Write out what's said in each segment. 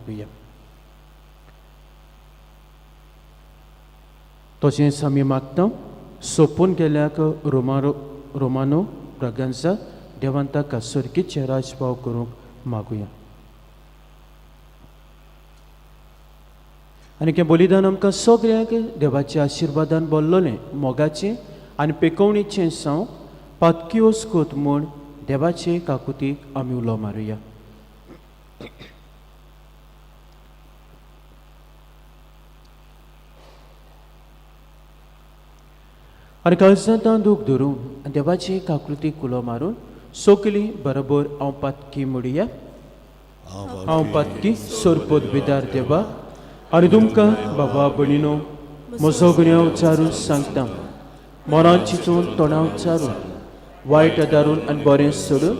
मागुया. तशेंच आमी मागता सोंपून गेल्याक रोमारो रोमानो ब्रागांजा देवान ताका सर्गीचें राजभाव करूंक मागुया. आनी हें बलिदान आमकां सगळ्यांक देवाच्या आशिर्वादान बोल्लोलें मोगाचें आनी पेकोवणीचें सावंक पातकी वस्कूत म्हूण देवाचे काकुतीक आमी उलो मारुया. आनी काळजांत दूख धरून आनी देवाचे काकृतीक उलो मारून सगळीं बरोबर हांव पातकी म्हणुया. हांव पातकी सोरपोत बिदार देवा आनी तुमकां बाबा भयणीनो म्हजो गुन्यांव उच्चारून सांगता. मनान चिंतून तोंडा उच्चारून वायट आदारून आनी बरें सोडून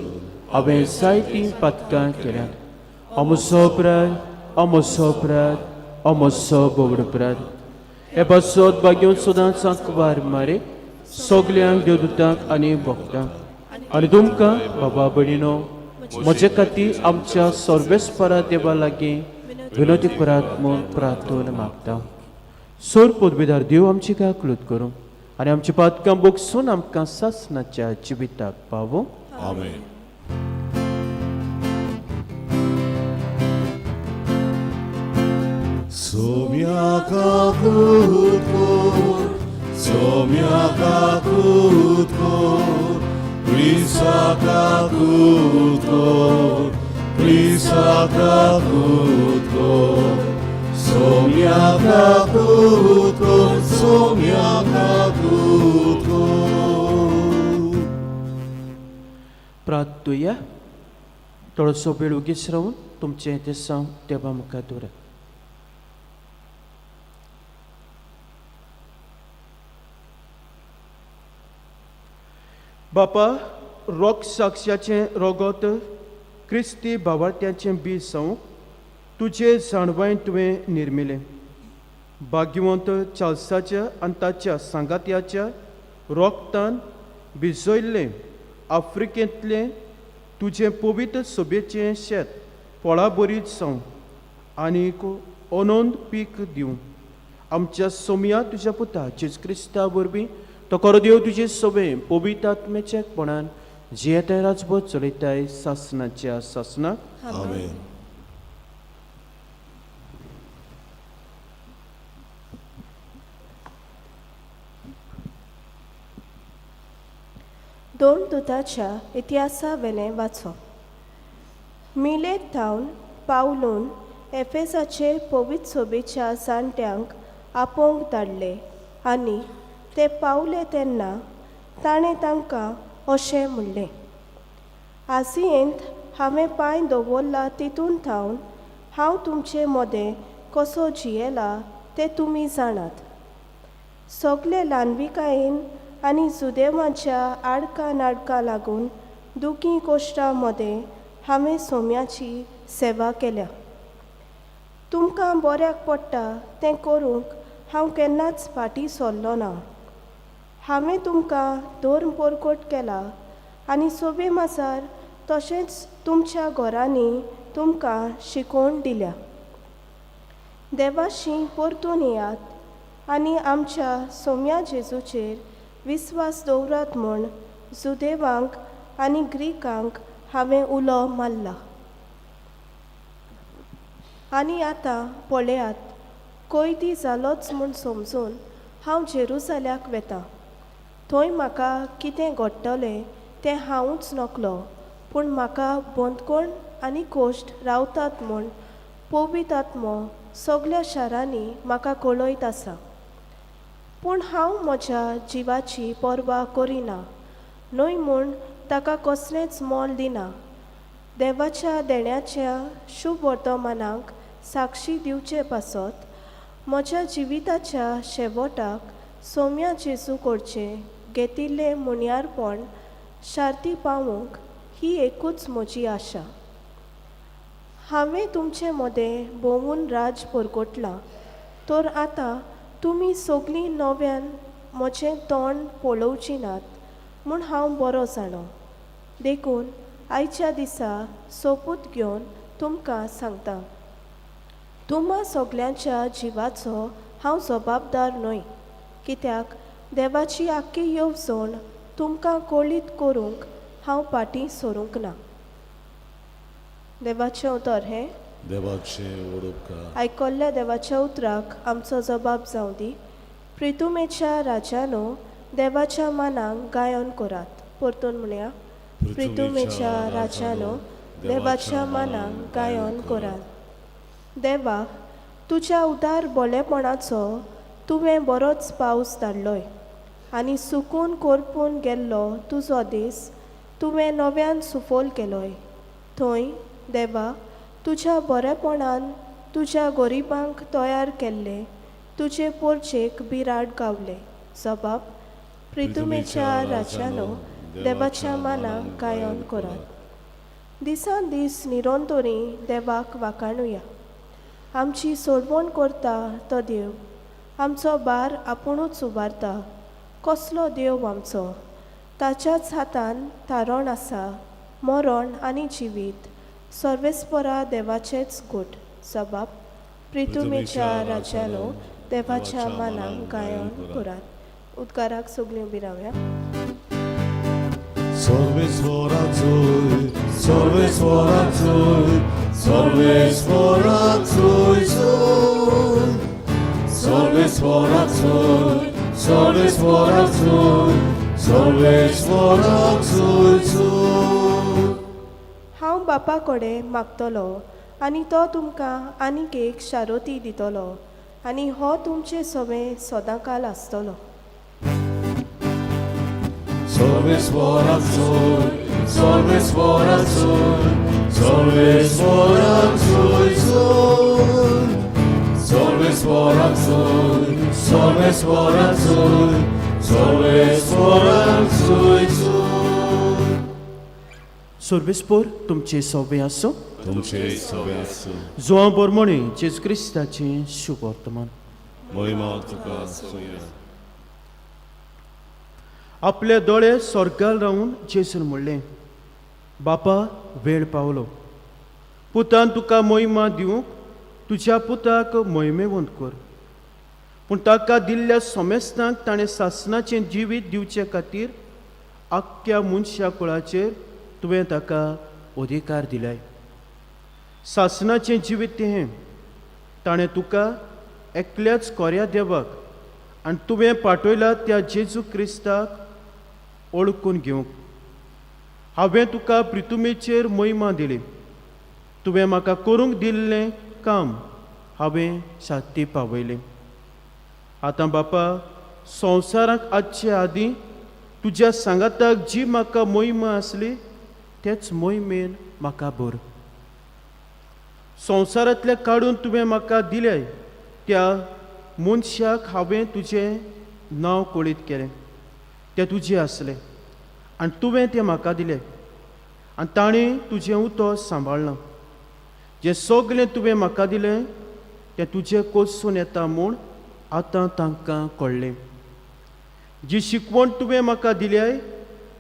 हांवें जायतीं पातकां केल्यांत. हांव म्हजो अपराध, हांव म्हजो अपराध, हांव म्हजो बोवड अपराध. हे पासत भाग्योन सदांच आंकवार मारे सगल्यांक देवदूतांक आनी भक्तांक आनी तुमकां बाबा भयणीनो म्हजे खातीर आमच्या सर्वेस्परा देवा लागीं विनोदी करात म्हूण प्रार्थना मागता. सोर पदवीदार देव आमची काकलूत करूं आनी आमची पातकां बोगसून आमकां सासणाच्या जिविताक पावूं. आमेन. सोम्या काकूत कोर, सोम्या काकूत कोर, क्रिस्ता काकूत कोर, क्रिस्ता काकूत कोर, सोम्या काकूत कोर, सोम्या काकूत कोर. प्रार्थुया. थोडोसो वेळ उगीच रावून तुमचें तेसांव देवा मुखार दवरात. बापा, रोग साक्षाचें रोगत क्रिस्ती भावार्थ्याचें बीज जावंक तुजे जाणवायन तुवें निर्मिलें. भाग्यवंत चार्ल्साच्या आनी ताच्या सांगात्याच्या रोगतान भिजयल्लें आफ्रिकेंतलें तुजें पवित्र सोबेचें शेत फळाबरीत जावं आनीक अनंत पीक दिवं. आमच्या सोमया तुज्या पुता जेजू क्रिस्ता वरवीं तो खरो देव तुजे सोबे पवित्र आत्म्याच्या एकपणान जियेताय राजभर चलयताय सासणाच्या सासणाक. आमेन. दोन दुताच्या इतिहासा वेलें वाचप. मिलेत थावन पावलून एफेसाचे पवित्र सोबेच्या जाणट्यांक आपोवंक धाडले आनी ते पावले तेन्ना ताणें तांकां अशें म्हणलें, आसियेंत हांवें पांय दवरला तितून थावन हांव तुमचे मदें कसो जियेला तें तुमी जाणात. सगले ल्हानविकायेन आनी जुदेवांच्या आडकां नाडकां लागून दुखी कोश्टां मदें हांवें सोम्याची सेवा केल्या. तुमकां बऱ्याक पडटा तें करूंक हांव केन्नाच फाटीं सरलो ना. हांवें तुमकां धर्म परकोट केला आनी सोबे माजार तशेंच तुमच्या घरांनी तुमकां शिकोवन दिल्या. देवाशी परतून येयात आनी आमच्या सोम्या जेजूचेर विस्वास दवरात म्हूण जुदेवांक आनी ग्रीकांक हांवें उलो मारला. आनी आतां पळयात, कोयदी जालोच म्हूण समजून हांव जेरुजाल्याक वेतां. थंय म्हाका कितें घडटलें तें हांवूच नकलो, पूण म्हाका बंदखण आनी कोश्ट रावतात म्हूण पवित्र आत्मो सगल्या शारांनी म्हाका कळयत आसा. पूण हांव म्हज्या जिवाची पर्वा करिना न्हय म्हूण ताका कसलेंच मोल दिना. देवाच्या देण्याच्या शुभ वर्तमानाक साक्षी दिवचे पासत म्हज्या जिविताच्या शेवटाक सोम्या जेजू कडचें घेतिल्लें मुण्यारपण शार्ती पावूंक ही एकूच म्हजी आशा. हांवें तुमचे मदें भोंवून राज परगटलां, तर आतां तुमी सगळीं नव्यान म्हजें तोंड पळोवचीं नात म्हूण हांव बरो जाणो. देखून आयच्या दिसा सोपूत घेवन तुमकां सांगता. तुमा सगल्यांच्या जिवाचो हांव जबाबदार न्हय, कित्याक देवाची आख्खी येवजण तुमकां कळीत करूंक हांव फाटीं सरूंक ना. देवाचें उतर हें. देवाचें वडोपकार. आयकल्ल्या देवाच्या उतराक आमचो जबाब जावं दी. प्रितुमेच्या राजानो, देवाच्या मानाक गायन करात. परतून म्हणया, प्रितुमेच्या राजानो, देवाच्या मानाक गायन करात. देवा, तुज्या उदार बोलेपणाचो तुवें बरोच पावस धाडलोय आनी सुकून कोरपून गेल्लो तुजो दीस तुवें नव्यान सुफोल केलोय. थंय देवा, तुज्या बरेपणान तुज्या गरिबांक तयार केल्ले तुजे पोरचेक बिराड गावले. जबाब, प्रितुमेच्या राजानो, देवाच्या मानाक गायन करात. दिसान दीस निरंतरी देवाक वाखाणुया. आमची सोडवण करता तो देव, आमचो बार आपुणूच उबारता. कसलो देव आमचो, ताच्याच हातान तारण आसा, मरण आनी जिवीत, सर्वेस्परा देवाचेच गोट. जबाब, प्रितुमेच्या राजानो, देवाच्या मानाक गायन करात. उद्गाराक सगळीं उबी रावया. सर्वेस्वराचोय, सर्वेस्वराचोय, सर्वेस्वराचोय सोय. सर्वेस्वराचोय, सर्वेस्वराचोय, सर्वेस्वराचोय सोय. हांव बापा कडेन मागतलो आनी तो तुमकां आनीक एक शारोती दितलो आनी हो तुमचे सवें सदांकाल आसतलो. सर्वेस्वराचोय, सर्वेस्वराचोय, सर्वेस्वराचोय सोय. सर्वेस्वराचोय, सर्वेस्वराचोय, सर्वेस्वराचोय सोय. सर्वेस्पोर तुमचे सोबे आसूं. तुमचे सगळे आसूं. जुवां बोरमणी जेजू क्रिस्ताचें शुभ वर्तमान. महिमा तुका सोया. आपले दोळे स्वर्गार रावन जेजून म्हणलें, बापा, वेळ पावलो, पुतान तुका मोहिमा दिवंक तुज्या पुताक मोहिमेवंत कर. पूण ताका दिल्ल्या सोमेस्तांक ताणें सासणाचें जिवीत दिवचे खातीर आख्ख्या मनशा कुळाचेर तुवें ताका अधिकार दिलाय. सासणाचें जिवीत तें ताणें तुका एकल्याच कोऱ्या देवाक आनी तुवें पाठयला त्या जेजू क्रिस्ताक ओळखून घेवंक. हांवें तुका प्रितुमेचेर महिमा दिली. तुवें म्हाका करूंक दिल्लें काम हांवें साथी पावयलें. आतां बापा, संवसाराक आसचे आदीं तुज्या सांगाताक जी म्हाका मोहिमा आसली तेच मोहिमेन म्हाका भर. संवसारांतले काडून तुवें म्हाका दिले त्या मनशाक हांवें तुजें नांव कळीत केलें. तें तुजें आसलें आनी तुवें तें म्हाका दिलें आनी ताणें तुजें उतर सांबाळ्ळां. जें सगळें तुवें म्हाका दिलें तें तुजें कोसून येता म्हूण आतां तांकां कळ्ळें. जी शिकवण तुवें म्हाका दिल्याय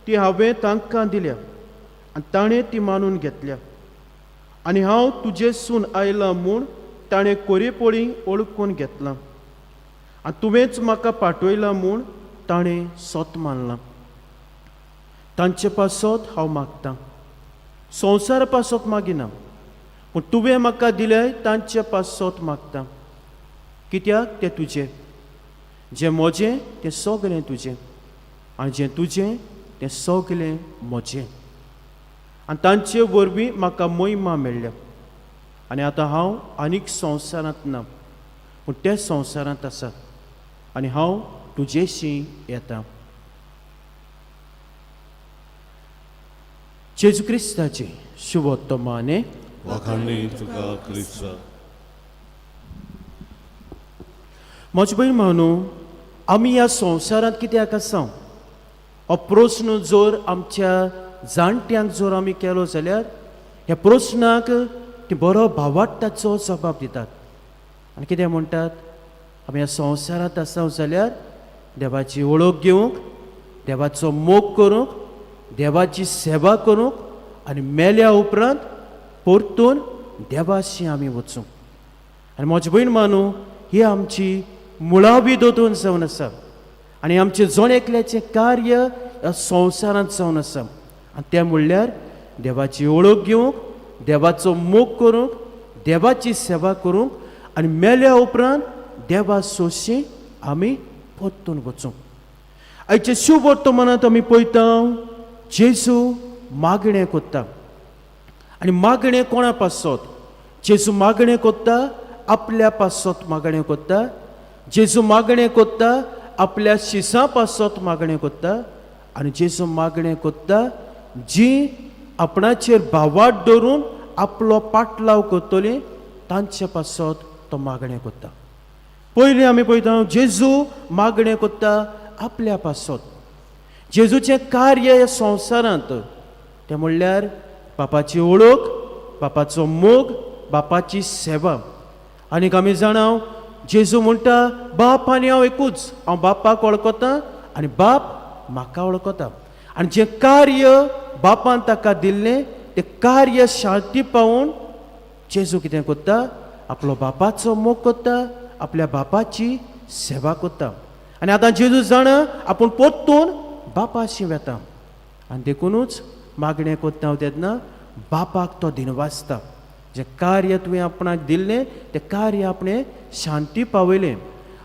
ती हांवें तांकां दिल्या आनी ताणें ती मानून घेतल्या. आनी हांव तुजे सून आयलां म्हूण ताणें कोरेपोळी ओळखून घेतलां आनी तुवेंच म्हाका पाठयलां म्हूण ताणें सोत मानलां. तांचे पासत हांव मागतां, संवसारा पासत मागिना, पूण तुवें म्हाका दिल्याय तांचे पासत मागता. कित्याक तें तुजें, जें म्हजें तें सगळें तुजें आनी जें तुजें तें सगळें म्हजें. आनी तांचे वरवीं म्हाका मोहिमा मेळ्ळ्या. आनी आतां हांव आनीक संवसारांत ना, पूण ते संवसारांत आसात आनी हांव तुजेशी येता. जेजू क्रिस्ताचें शुभोत्तमाने. वाखाणणी तुका क्रिस्ता. म्हजे भयण भावनो, आमी ह्या संवसारांत कित्याक आसा हो प्रस्न जर आमच्या जाणट्यांक जर आमी केलो जाल्यार ह्या प्रस्नाक ती बरो भावार्थाचो जबाब दितात. आनी कितें म्हणटात, आमी ह्या संवसारांत आसा जाल्यार देवाची वळख घेवंक, देवाचो मोग करूंक, देवाची सेवा करूंक आनी मेल्या उपरांत परतून देवाशी आमी वचूंक. आनी म्हजी भयण मानू, ही आमची मुळावी दोतोन जावन आसा आनी आमचें जण एकल्याचें कार्य ह्या संवसारांत जावन आसा. आनी तें म्हणल्यार देवाची वळख घेवंक, देवाचो मोग करूंक, देवाची सेवा करूंक आनी मेल्या उपरांत देवा सोशी आमी परतून वचूंक. आयचे शुभवर्तमानांत आमी पळयता जेजू मागणें करता. आनी मागणें कोणा पासत? जेजू मागणें करता आपल्या पासत मागणें करता. जेजू मागणें करता आपल्या शिसां पासत मागणें करता. आनी जेजू मागणें करता जी आपणाचेर भावाट दवरून आपलो पाटलाव करतली तांचे पासत तो मागणें करता. पयलीं आमी पळयता जेजू मागणें करता आपल्या पासत. जेजूचें कार्य ह्या संवसारांत तें म्हणल्यार बापाची वळख, बापाचो मोग, बापाची सेवा. आनीक आमी जाणा जेजू म्हणटा बाप आनी हांव एकूच, हांव बापाक वळखता आनी बाप म्हाका वळखता. आनी जें कार्य बापान ताका दिल्लें तें कार्य शांती पावून जेजू कितें करता? आपलो बापाचो मोग करता, आपल्या बापाची सेवा करता. आनी आतां जेजू जाणा आपूण परतून बापाशी वेता आनी देखुनूच मागणें करता हांव तेन्ना बापाक तो दिनवासता. जें कार्य तुवें आपणाक दिल्लें तें कार्य आपणें शांती पावयलें.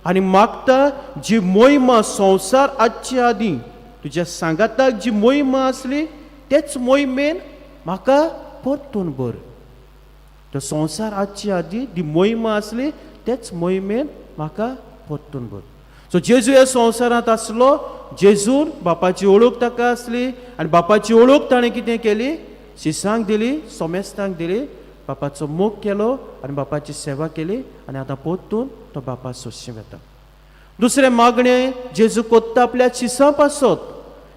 आनी मागता जी मोहिमा संवसार आजचे आदीं तुज्या सांगाताक जी मोहिमा आसली तेच मोहिमेन म्हाका परतून भर. तो संवसार आजचे आदीं जी मोहिमा आसली तेच मोहिमेन म्हाका परतून भर. सो जेजू ह्या संवसारांत आसलो, जेजून बापाची वळख ताका आसली आनी बापाची वळख ताणें कितें केली? शिसांक दिली, सोमेस्तांक दिली, बापाचो मोग केलो आनी बापाची सेवा केली. आनी आतां परतून तो बापा सोशी वेता. दुसरें मागणें जेजू कोत्ता आपल्या शिसां पासत.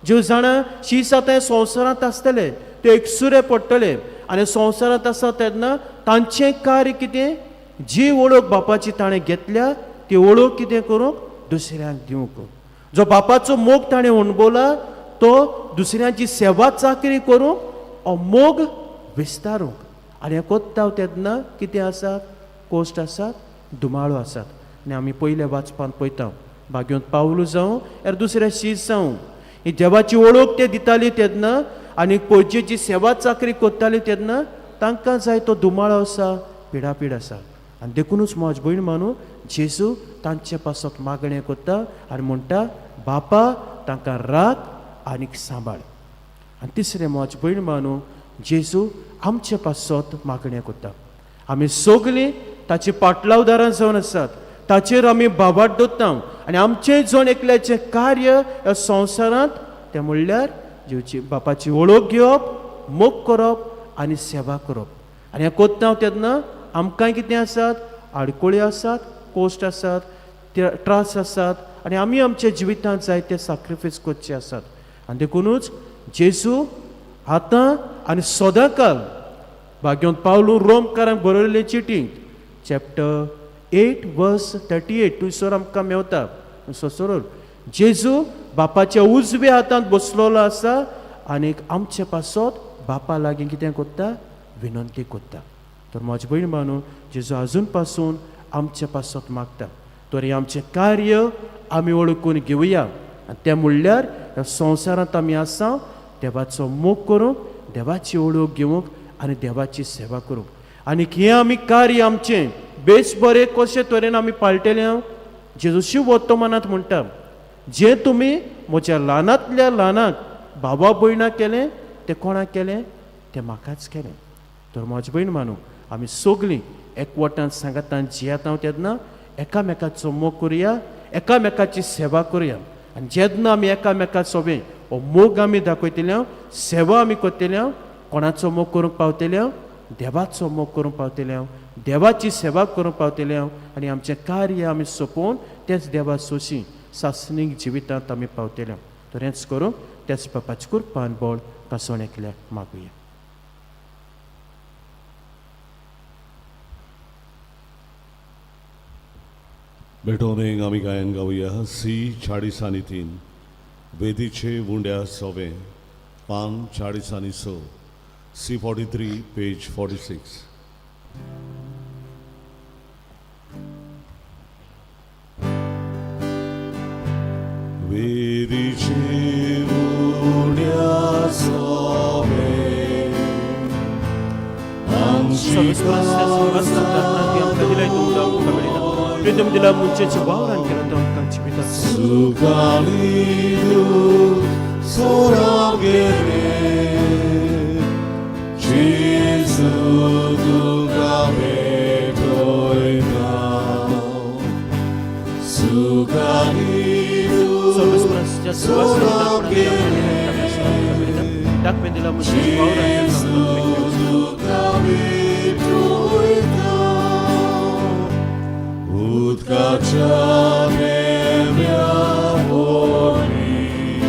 जेजू जाणा शीस आतां संवसारांत आसतले, ते एकसुरे पडटले आनी संवसारांत आसा तेन्ना तांचें कार्य कितें? जी वळख बापाची ताणें घेतल्या ती वळख कितें करूंक? दुसऱ्यांक दिवंक. जो बापाचो मोग ताणें अणभवला तो दुसऱ्यांची सेवा चाकरी करूंक, हो मोग विस्तारूंक. आनी हें कोत्ता तेन्ना कितें आसात? कोश्ट आसात, धुमाळो आसात. आनी आमी पयल्या वाचपांत पळयता भाग्योंत पावलू जावं यार दुसरे शीस जावं, ही देवाची वळख ते दिताली तेन्ना आनी पयजेची सेवा चाकरी करताली तेन्ना तांकां जाय तो धुमाळो आसा, पिडापीड आसा. आनी देखुनूच म्हज भयण मानू जेजू तांचे पासत मागणें करता आनी म्हणटा बापा तांकां राख आनीक सांबाळ. आनी तिसरें म्हज भयण मानू जेजू आमचे पासत मागणें करता. आमी सगलीं ताची पाटलावदारां जावन आसात, ताचेर आमी भावाट दवरता आनी आमचें जण एकल्याचें कार्य ह्या संवसारांत तें म्हणल्यार जेवची बापाची वळख घेवप, मोग करप आनी सेवा करप. आनी हें करता तेन्ना आमकां कितें आसात? आडकोळी आसात, कोश्ट आसात, त्रास आसात आनी आमी आमच्या जिवितांत जायते साक्रिफायस करचे आसात. आनी देखुनूच जेजू आतां आनी सदांकाल भाग्योंत पावलू रोमकारांक बरयल्ले चिटींत चॅप्टर 8 वर्स 38 थंयसर आमकां मेवता. सोसरोल जेजू बापाच्या उजव्या हातांत बसलेलो आसा आनीक आमचे पासत बापा लागीं कितें करता? विनंती करता. तर म्हजी भयण मानू जेजू आजून पासून आमचे पासत मागता. तर हें आमचें कार्य आमी वळखून घेवया आनी तें म्हणल्यार ह्या संवसारांत आमी आसा देवाचो मोग करूंक, देवाची वळख घेवंक आनी देवाची सेवा करूंक. आनी हें आमी कार्य आमचें बेस बरें कशे तरेन आमी पाळटले? हांव जेजू शिव वर्तमानांत म्हणटा जें तुमी म्हज्या ल्हानांतल्या ल्हानाक भावा भयणाक केलें तें कोणाक केलें? तें म्हाकाच केलें. तर म्हजी भयण मानू आमी सगलीं एकवटान सांगातान जियेता तेन्ना एकामेकाचो मोग करुया, एकामेकाची सेवा करुया. आनी जेन्ना आमी एकामेका सोबें हो मोग आमी दाखयतले, सेवा आमी करतले, कोणाचो मोग करूंक पावतले? देवाचो मोग करूंक पावतले, देवाची सेवा करूंक पावतले आनी आमचें कार्य आमी सोंपोवन तेच देवा सोशी सासणीक जिवितांत आमी पावतले. तर हेंच करूंक त्याच बापाची कृपान बळ कासोण एकल्याक मागुया. भेटवणेक आमी गायन गावया सी 43 वेदीचे उंड्या सवे पान 46, C 43 page 46. प्रितम दिला मुंचेचे वावरान केला तो आमकां जिविताचो सुखानी सोरागेरे जेजू तुका भेटोयता सुखानी सर्वेस्पराच्या सिंहासनार दर्पणांत आमकां दिल्या दाखवें दिला मुंचेचे वावरान केला तो आमकां जिविताचो. तुका भेटोयता उदकाच्या नेम्या वरवीं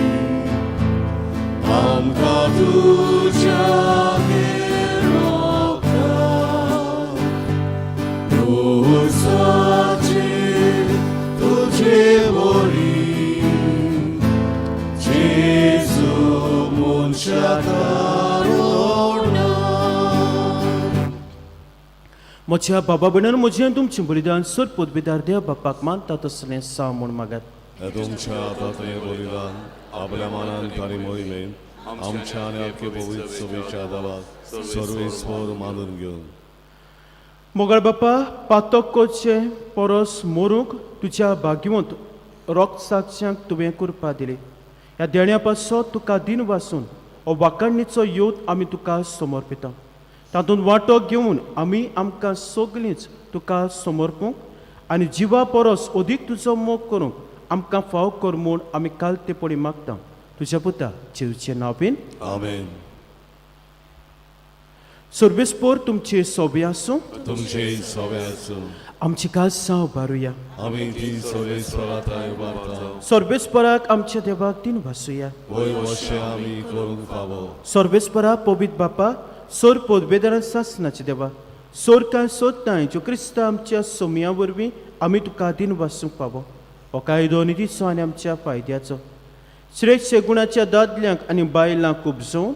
आमकां तुज्या गेलोका उसाची तुजे वरी जेजू मनशा तारोणा म्हज्या बाबा भयणान म्हजें आनी तुमचें बलिदान सर पदवीदार देव बापाक मानता तसलें साव म्हूण मागात. तुमच्या हातात हें बलिदान आपल्या मनान ताणी मोहिमेन आमच्या आनी आपके पवित्र सभेच्या देवाक सर्वेस्वर मानून घेवन मोगाळ बापा पातक करचें परस मरूंक तुज्या भाग्यवंत रोगसाक्षांक तुवें कृपा दिली. ह्या देण्या पासत तुका दिन वासून हो वाखाणीचो योद आमी तुका समर्पिता. तातूंत वांटो घेवन आमी आमकां सगळींच तुका समर्पूंक आनी जिवा परस अदीक तुजो मोग करूंक आमकां फाव कर म्हूण आमी कालतेपणी मागता तुज्या पुता जेवचें नांव बीन. आमेन. सर्वेस्पोर तुमचे सोबे आसूं. तुमचे सवे आसूं. आमची कासां उबारुया. आमी ती सर्वेस्वरा थंय उबारता. सर्वेस्पराक आमच्या देवाक दिन भासुया. वय वशें आमी करूंक फावो. सर्वेस्परा पवित्र बापा सोर पदवेदारान सासनाचे देवा सोर कांय सोदताय ज्यो क्रिस्ता आमच्या सोमया वरवीं आमी तुका दिन वासूंक पावो. हो कायदो निधीचो आनी आमच्या फायद्याचो श्रेश्ठ गुणाच्या दादल्यांक आनी बायलांक उपजोवन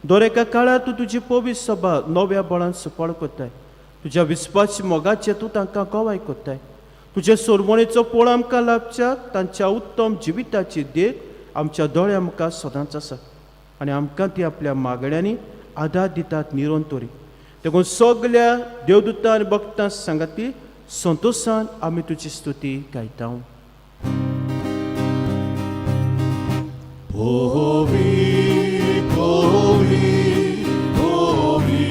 दर एका काळार तूं तुजी पवित्र सभा नव्या बळान सुपाळ करताय. तुज्या विस्वास मोगाचें तूं तांकां गवाय करताय. तुजे सोरवणेचो पोळ आमकां लाभच्याक तांच्या उत्तम जिविताची देख आमच्या दोळ्या मुखार सदांच आसा आनी आमकां ती आपल्या मागण्यांनी आदार दितात निरंतरी. देखून सगल्या देवदूतां आनी भक्तां सांगाती संतोशान आमी तुजी स्तुती गायता. Holy, holy, holy,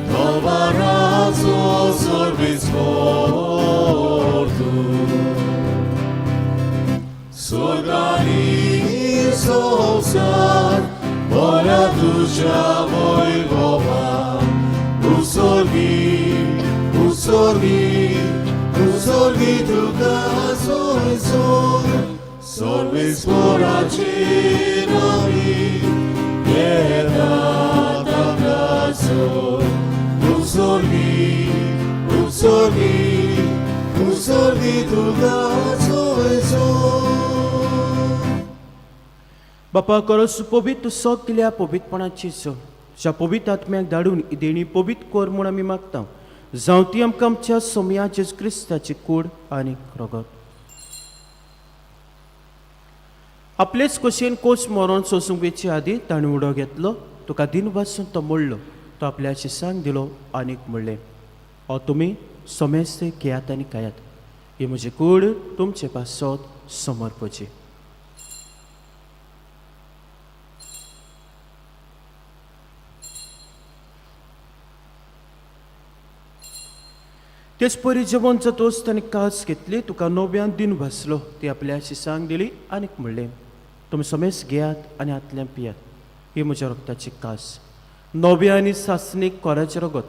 Dovarazo service fortu, Sorgani sosar, Bora tuja vojvova, Usorgi, usorgi, usorgi tuka soisor, Sorbis poracinovi, Pietata casor, Usorgi, usorgi, usorgi tuka soisor. बापा करस पवित्र सगल्या पवित्रपणाची सो तुज्या पवित्र आत्म्याक धाडून ही देणी पवित्र कर म्हूण आमी मागता. जावं ती आमकां आमच्या सोमया जेजू क्रिस्ताची कूड आनी रगत. आपलेच कशेन कोच मरोन सोसूंक वेचे आदी ताणें उडो घेतलो तुका दिन वासून तो मोडलो तो आपल्या शिसांक दिलो आनीक म्हणलें हो तुमी समेस्त घेयात आनी खायात. ही म्हजी कूड तुमचे पासत समर्पची. तेच परी जेवण जातोच ताणें कास घेतली तुका नव्यान दिन भासलो ती आपल्या शिसांक दिली आनीक म्हणलें तुमी समेस घेयात आनी हातल्यान पियात. ही म्हज्या रक्ताची कास नव्या आनी सासणीक कोराचें रगत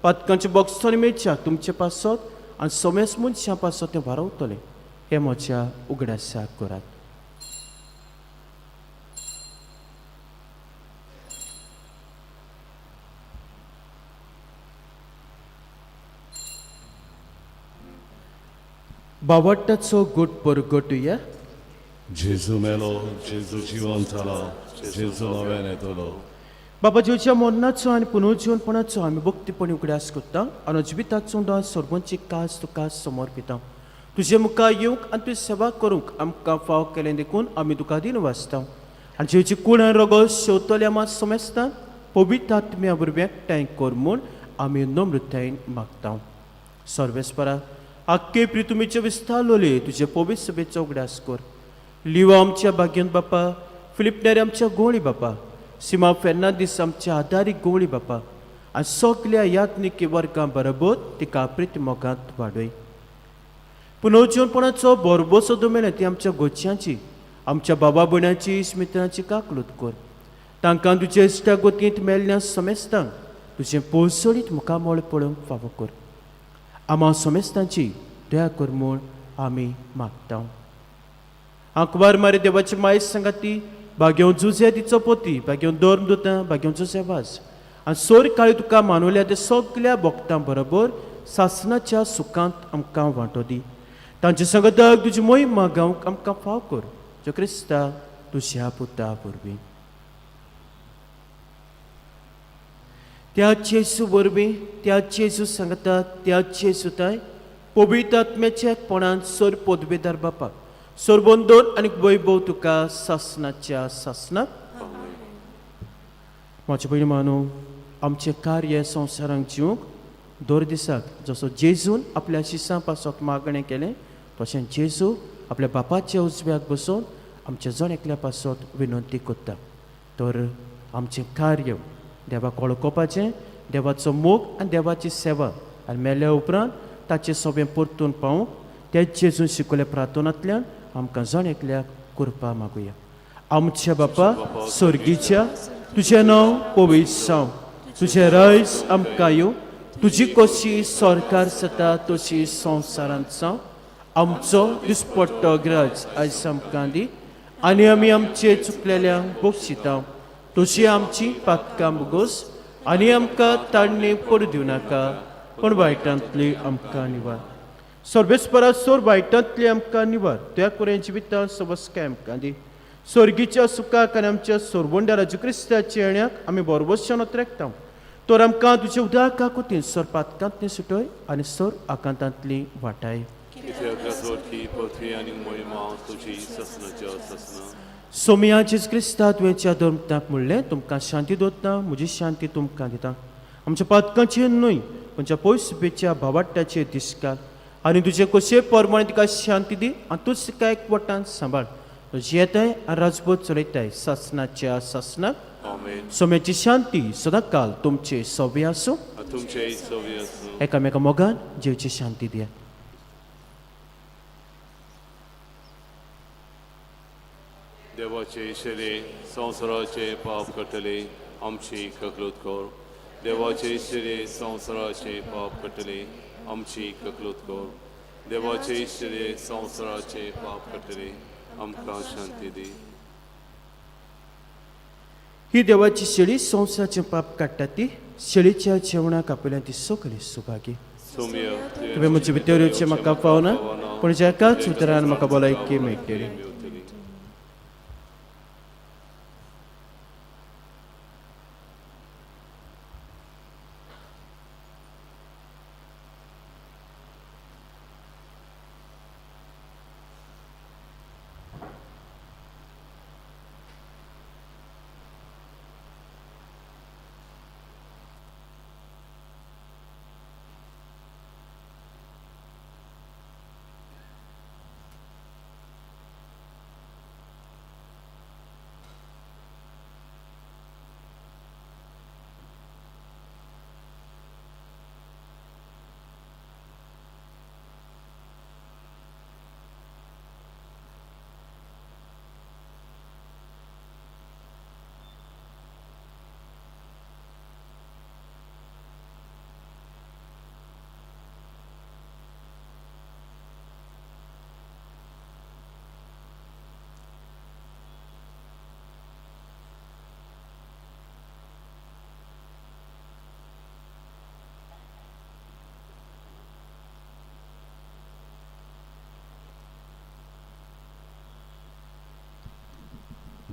पातकांचे बॉक्सांनी मेळच्या तुमचे पासत आनी समेस मनशां पासत तें वारवतलें. हें म्हज्या उगडासाक करात. बावट्टाचो गुट परगटुया. जेजू मेलो, जेजू जिवन जालो, जेजू नव्यान येतलो. बाबा जेवच्या मरणाचो आनी पुनर्जीवनपणाचो आमी भक्तीपणी उगडास करता आनी जिविताचो उंडा सर्वांची कास तुका समर्पिता. तुजे मुखार येवंक आनी तुजी सेवा करूंक आमकां फाव केलें देखून आमी तुका दिन वाचता आनी जेवची कूड आनी रगत शेवतल्या मात समजता पवित्र आत्म्या वरवीं एकठांय कर म्हूण आमी नम्रतायेन मागता. सर्वेस्परा आख्खे प्रितुमीचे विस्तारलोले तुजे पवित्र सभेचो उगडास कर. लिवा आमच्या भाग्यन बापा, फिलिप नेरी आमच्या गोवळी बापा, सिमा फेर्नांदीस आमच्या आदारीक गोवळी बापा आनी सगल्या यात्निकी वर्गां बरोबर तिका प्रिती मोगांत वाडय. पुनर्जीवनपणाचो बरबसो दुमेले ती आमच्या गोच्याची आमच्या बाबा भयणाची इश्मित्रांची काकलूत कर. तांकां तुजे इश्टा गोतींत मेल्ल्या समेस्तांक तुजें पोळसोळीत मुखामळ पळोवंक फावो कर. आमा समेस्तांची दया कर म्हूण आमी मागता. आंकवार मारी देवाची मायस सांगाती भाग्यों जुजे तिचो पोती, भाग्यों धर्म दुतां, भाग्यों जुजे वास आनी सोर काळी तुका मानवल्या ते सगल्या भक्तां बरोबर सासनाच्या सुखांत आमकां वांटो दी. तांचे संगताक तुजी मोहिमा गावंक आमकां फाव कर, जो क्रिस्ता तुज्या पुता वरवीं. त्या जेजू वरवीं, त्या जेजू सांगता, त्या जेजू ताय पवित्र आत्म्याच्या एकपणान सर पदवेदार बापाक सरबंदोर आनी वैभव तुका सासनाच्या सासनाक. म्हाजे भयणी मानू आमचें कार्य संवसारांक जिवंक दर दिसाक जसो जेजून आपल्या शिसां पासत मागणें केलें तशें जेजू आपल्या बापाच्या उजव्याक बसून आमच्या जण एकल्या पासत विनंती करता. तर आमचें कार्य देवाक वळखुपाचें, देवाचो मोग आनी देवाची सेवा आनी मेल्या उपरांत ताचें सोबें परतून पावूंक त्या जेजून शिकयल्या प्रार्थनांतल्यान आमकां जण एकल्याक कृपा मागुया. आमच्या बापा सर्गीच्या, तुजें नांव पवित्र जावं, तुजें रायज आमकां येवं, तुजी कशी सरकार जाता तशी संवसारांत जावं. आमचो दिसपट्टो ग्रज आयज आमकां दी आनी आमी आमचे चुकलेल्यांक बक्षिता तशी आमची पातकां मुगोस आनी आमकां ताडणी पडूं दिवं नाका, पूण वायटांतली आमकां निवार. सर्वेस्परा सोर वायटांतली आमकां निवार, त्या कुरें जिवितां सवस्काय आमकां दी. स्वर्गीच्या सुखाक आनी आमच्या सोरबोंड्या राजू क्रिस्ताच्या येण्याक आमी बरोबरच्यान त्रेकता. तर आमकां तुज्या उदका कोतीन सोर पातकांतली सुटय आनी सोर आकांतांतली वाटाय. सोमिया जेजू क्रिस्ता तुवेंच्या धर्मताक म्हणलें, तुमकां शांती दवरता, म्हजी शांती तुमकां दिता. आमच्या पातकांची न्हय पूण पयस बेच्या भावाट्याचे दिसकाल आनी तुजे कशे प्रमाणे तिका शांती दी आनी तूंच तिका एकवटान सांबाळ. जियेताय आनी राजबोध चलयताय सासनाच्या सासनाक. सोम्याची शांती सदांकाल तुमचे सोबे आसूं. एकामेका मोगान जेवची शांती दिया. देवाचे शेरे संवसाराचे पाप करतले आमची ककलूत कर. देवाचे शेरे संवसाराचे पाप करतले आमची ककलूत कर. देवाचे शेरे संवसाराचे पाप करतले आमकां शांती दी. ही देवाची शेळी संवसाराचें पाप काडटा ती शेळीच्या जेवणाक आपल्या ती सगळी सुभागी. तुवें म्हजे भितर येवचें म्हाका फावना, पूण ज्याकाच उतरान म्हाका भलायकी मेळटली.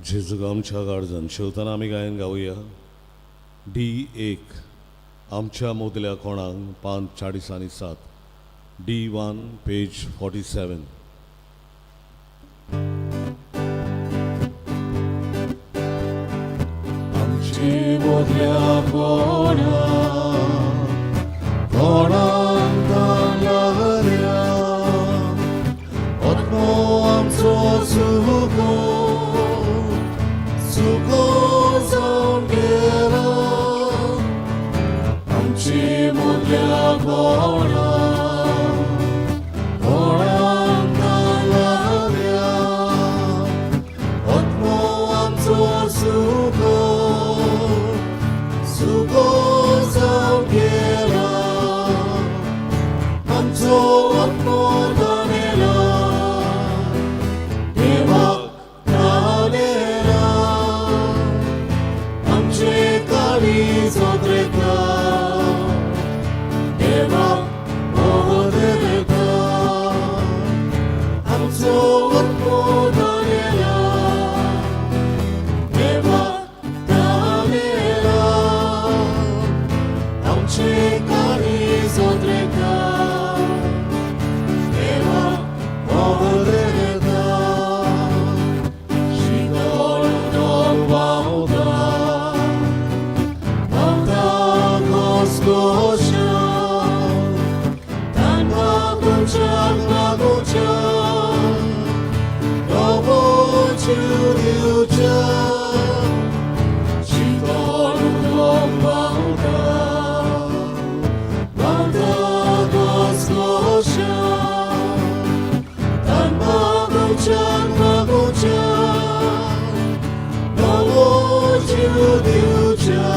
जेजूक आमच्या गार्जन शेवताना आमी गायन गावया. डी 1 आमच्या मोदल्या कोणाक 5 40 आनी 7. D1 page 47. आमचे मोदल्या कोणा कोणाक लागल्या आत्मो आमचो सुको सुको जावन गेला आमची मोदल्या कोणा कोणाक लागल्या आत्मो आमचो सुको सुको जावन गेला आमचो आत्मो दानेला देवाक दानेला आमचे काळीज ओद्रेता देवाक ओद्रेता आमचो आत्मो दानेला देवाक दानेला आमचे काळीज ओद्रेता देवाक ओद्रेता शितळ उदक व्हांवता व्हांवता घसघश्यान तांकां तुमच्याक लागूच्या नवो जीव दिवच्या शितळ उदक व्हांवता व्हांवता घसघश्यान तांकां तुमच्याक लागूच्या नवो जीव दिवच्या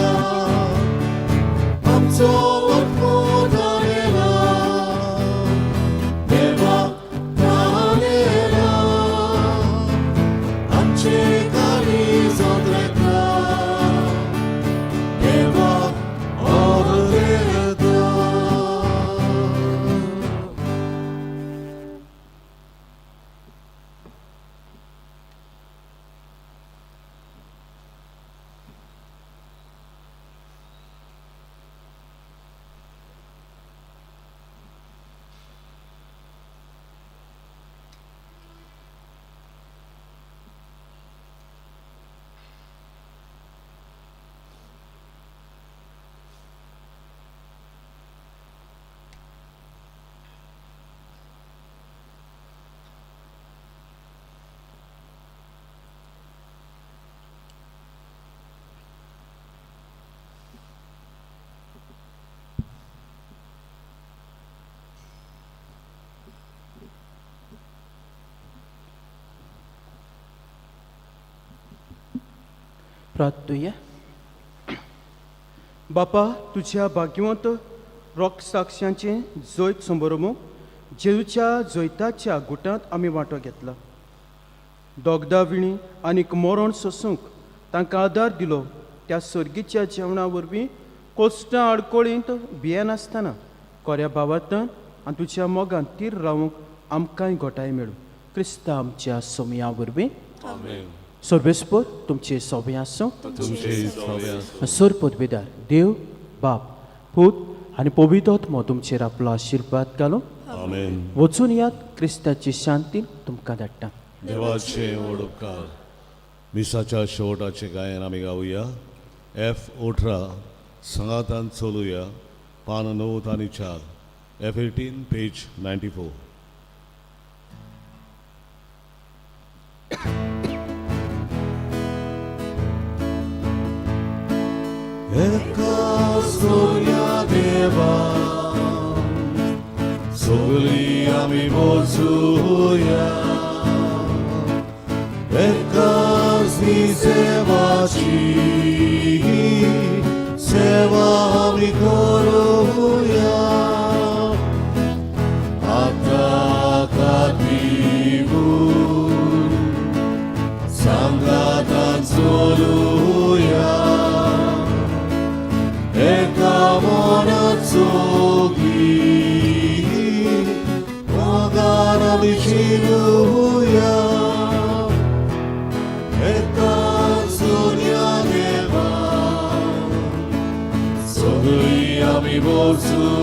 आमचो आत्मो दानेला देवाक दानेला आमचे काळीज ओद्रेता देवाक ओद्रेता. प्रार्थुया. बापा, तुझ्या भाग्यवंत रोख साक्षांचें जैत संबरमूक जेजूच्या जैताच्या गुटांत आमी वांटो घेतला. दोगदा विणी आनीक मरण सोसूंक तांकां आदार दिलो. त्या सर्गीच्या जेवणा वरवीं कोश्टां आडकोळींत भियेनासतना कोऱ्या भावांतन आनी तुज्या मोगान तीर रावूंक आमकांय घोटाय मेळूं. क्रिस्ता आमच्या सोमया वरवीं. आमेन. सर्वेस्पर तुमचे सोबे आसूं. तुमचे सवे आसूं. सर पदवेदार देव बाप, पूत आनी पवित्र आत्मो तुमचेर आपलो आशिर्वाद घालूं. आमेन. वचून यात. क्रिस्ताची शांती तुमकां धाडटा. देवाचे व्हड उपकार. मिसाच्या शेवटाचे गायन आमी गावया. एफ 18, सांगातान चलुया, पान 94, एफ 18, पेज 94. एका सोन्या देवा सगळी आमी वचुया, एकाच ही सेवाची सेवा आमी करुया. आतां दिवून सांगातान चलुया, एका मनात सोगी मोगान आमी जिवुया. एका सोन्या देवा सगळी आमी वचुया.